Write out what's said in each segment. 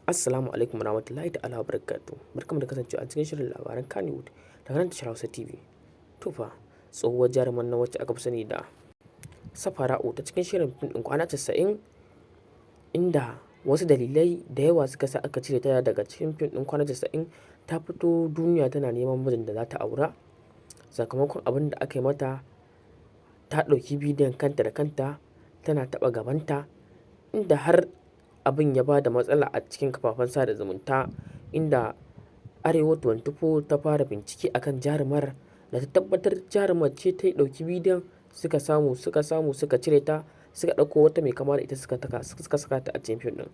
Assalamu alaikum warahmatullahi ta'ala wabarakatuh. Barkanmu da kasancewa a cikin shirin labaran Kannywood daga nan tashar Hausa TV. To fa, tsohuwar jaruman nan wacce aka fi sani da Safara'u ta cikin shirin fim ɗin Kwana 90, inda wasu dalilai da yawa suka sa aka cire ta daga cikin fim ɗin Kwana 90, ta fito duniya tana neman mijin da za ta aura. Sakamakon abin da aka yi mata, ta ɗauki bidiyon kanta da kanta tana taɓa gabanta, inda har abin ya ba da matsala a cikin kafafen sada zumunta, inda Arewa 24 ta fara bincike akan jarumar. Da ta tabbatar jarumar ce ta ɗauki bidiyon, suka samu suka cire ta, suka ɗauko wata mai kama da ita suka saka ta a cikin fim ɗin.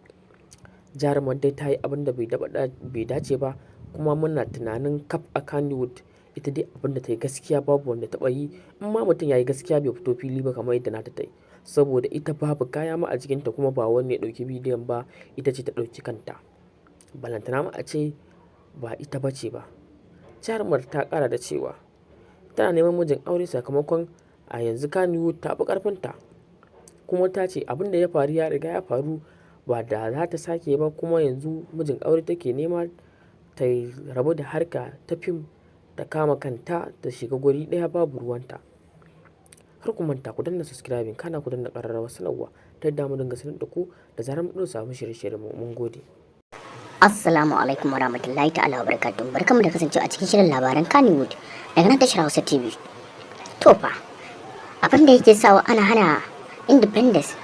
Jarumar dai ta yi abin da bai dace ba, kuma muna tunanin kaf a Kannywood ita dai abin da ta yi gaskiya babu wanda taɓa yi. In ma mutum ya yi gaskiya, bai fito fili ba kamar yadda nata ta yi, saboda ita babu kaya ma a jikinta, kuma ba wani ya ɗauki bidiyon ba, ita ce ta ɗauki kanta. Balantana ma a ce ba ita ba ce ba. Jarumar ta ƙara da cewa tana neman mijin aure, sakamakon a yanzu Kannywood ta fi ƙarfinta, kuma ta ce abin da ya faru ya riga ya faru, ba da za ta sake ba, kuma yanzu mijin aure take nema, ta rabu da harka ta fim, ta kama kanta, ta shiga guri ɗaya babu ruwanta. Kar ku manta ku danna subscribing, kana ku danna ƙararrawar sanarwa, ta yadda mu dinga sanar da ku da zarar mun ɗora sabon shirye-shiryen mu. Mun gode. Assalamu alaikum warahmatullahi ta'ala wabarakatuh. Barkamu da kasancewa a cikin shirin labaran Kannywood daga nan tashar Hausa TV. To fa, abin da yake sawa ana hana independence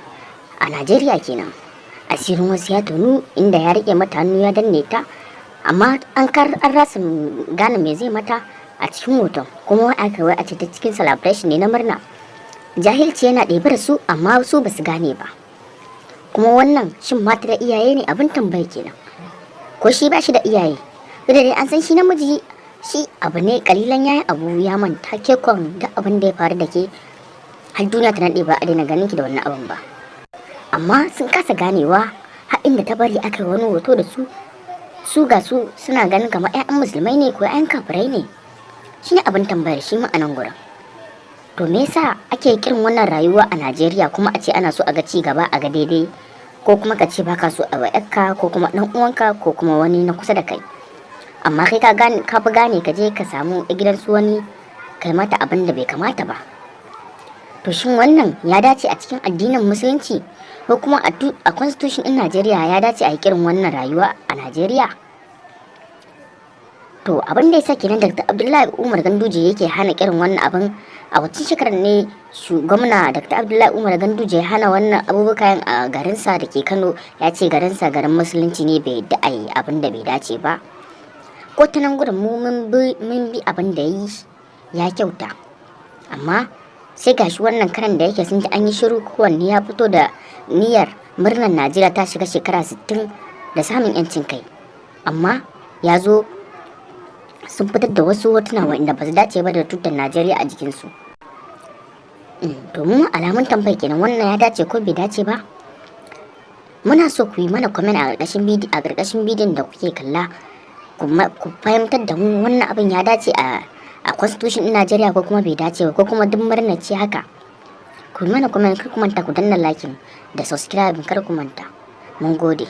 a Najeriya kenan. Asirin wasu ya tonu, inda ya rike mata hannu ya danne ta, amma an kar an rasa gane me zai mata a cikin hoton, kuma wai aka wai a ce ta cikin celebration ne na murna. Jahilci yana ɗebe da su, amma su ba su gane ba. Kuma wannan shin mata da iyaye ne? Abin tambaya kenan. Ko shi ba shi da iyaye? Duk da dai an san shi namiji shi abu ne kalilan yayi abu ya manta. Ke kon da abin da ya faru da ke har duniya ta nade, ba a daina ganin ki da wannan abin ba. Amma sun kasa ganewa, har inda ta bari aka yi wani hoto da su, su ga su suna ganin kamar 'ya'yan musulmai ne ko 'ya'yan kafirai ne. Shine abin tambayar shi ma a nan gurin. To, me yasa ake kirin wannan rayuwa a Najeriya, kuma a ce ana so a ga ci gaba, a ga daidai? Ko kuma ka ce baka so a wa yakka ko kuma dan uwanka ko kuma wani na kusa da kai, amma kai ka gane, ka fi gane ka je ka samu gidan su wani kai mata abin da bai kamata ba. To, shin wannan ya dace a cikin addinin Musulunci, ko kuma a constitution din Najeriya ya dace a yi kirin wannan rayuwa a Najeriya? To, abin da ya sa kenan Dr. Abdullahi Umar Ganduje yake hana kirin wannan abin. A wacin shekarar ne gwamna Dr. Abdullahi Umar Ganduje ya hana wannan abubuwan a garinsa da ke Kano. Ya ce garinsa garin Musulunci ne, bai yadda a yi abin da bai dace ba. Ko ta nan gudun mu mun bi abin da yi ya kyauta. Amma sai gashi wannan karan da yake sun ji an yi shiru, kowanne ya fito da niyyar murnar Najeriya ta shiga shekara 60 da samun yancin kai, amma ya zo sun fitar da wasu hotuna waɗanda ba su dace ba da tutar Najeriya a jikinsu. Domin alamun tambayi kenan, wannan ya dace ko bai dace ba? Muna so ku yi mana comment a ƙarƙashin bidiyon da kuke kalla, ku fahimtar da mu wannan abin ya dace a constitution ɗin Najeriya ko kuma bai dace ba, ko kuma duk murna ce haka. Ku yi mana comment, kar ku manta ku danna like da subscribe, kar ku manta. Mun gode.